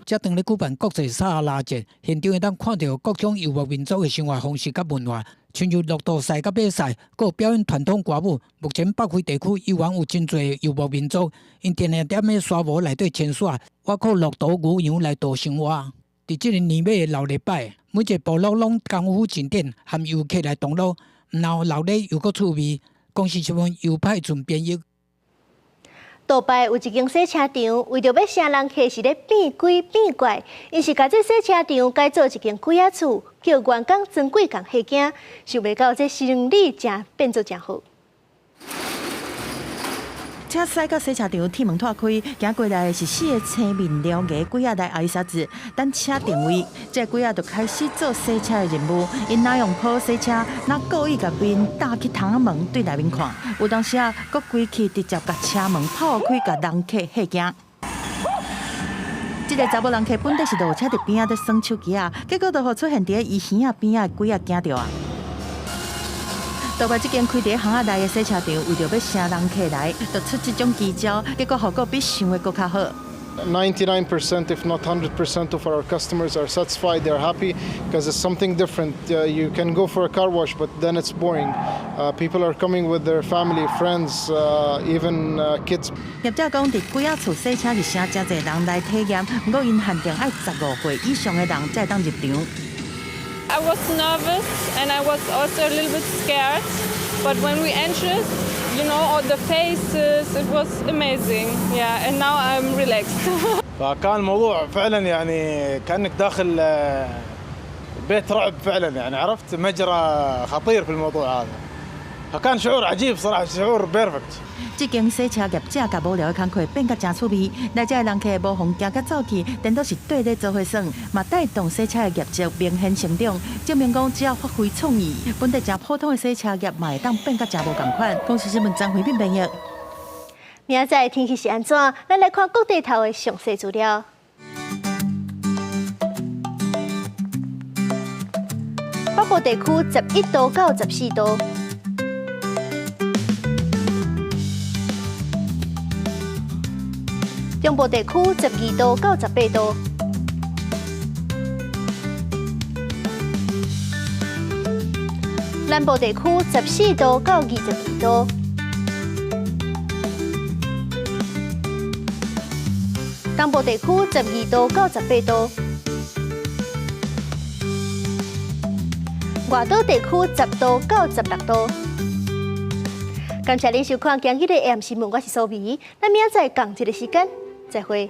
這當咧舉辦國際撒哈拉節，現場會當看著各種遊牧民族的生活方式佮文化，親像駱駝賽佮馬賽，閣有表演傳統歌舞。目前北非地區猶原有真濟遊牧民族，𪜶定定踮咧沙漠內底遷徙，倚靠駱駝、牛羊來度生活。佇這個年尾的流禮拜，每一個部落攏功夫進展，含遊客來同樂，毋但熱鬧又閣趣味。公視新聞由派准編譯。杜拜有一間洗車場，為著欲吸人客是咧變鬼變怪，𪜶是共這洗車場改做一間鬼仔厝，叫員工裝鬼共嚇驚，想袂到這生理誠變做誠好。車駛到洗車場，鐵門脫開，行過來的是四個青面獠牙鬼仔來挨沙子，等車定位，這個鬼仔就開始做洗車的任務。𪜶若用鋪洗車，若故意共面搭去窗仔門對內面看，有當時啊，閣規氣直接共車門破開，共人客嚇驚。這個查某人客本底是落車佇邊仔咧耍手機仔，結果就予出現佇伊耳仔邊仔的鬼仔驚著啊！杜拜這間開佇巷仔內的洗車場，為著欲吸人客來，就出這種奇招，結果效果比想的閣較好。99% if not 100% of our customers are satisfied, they're happy because it's something different. You can go for a car wash, but then it's boring. People are coming with their family, friends, even kids. 業者講，佇幾仔厝洗車入城，誠濟人來體驗，毋過𪜶限定愛15歲以上的人才會當入場。 I was nervous and I was also a little bit scared, but when we entered, all the faces, it was amazing. Yeah, and now I'm relaxed. فكان الموضوع فعلا يعني كأنك داخل بيت رعب فعلا، يعني عرفت مجرى خطير في الموضوع هذا، فكان شعور عجيب صراحة، شعور perfect. 這間洗車業者共無聊的工課變甲誠趣味，來遮的人客無予驚甲走去，顛倒是綴咧做伙耍，嘛帶動洗車的業績明顯成長。證明講只要發揮創意，本地誠普通的洗車業嘛會當變甲誠無仝款。公視新聞張惠敏編譯。明仔載天氣是按怎？咱來看各地頭的詳細資料。北部地區11度到14度。中部地區12度到18度，南部地區14度到22度，東部地區12度到18度，外島地區10度到16度。感謝您收看今日的 AM 新聞，我是蘇美，咱明仔載仝一个時間。再會。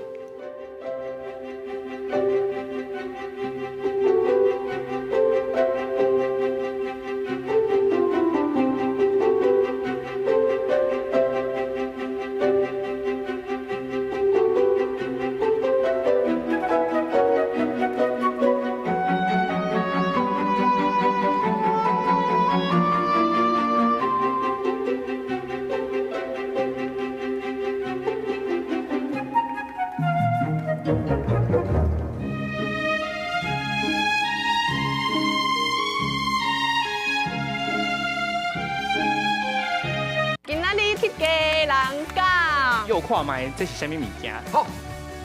今仔日鐵家人講，又看覓這是啥物物件？好，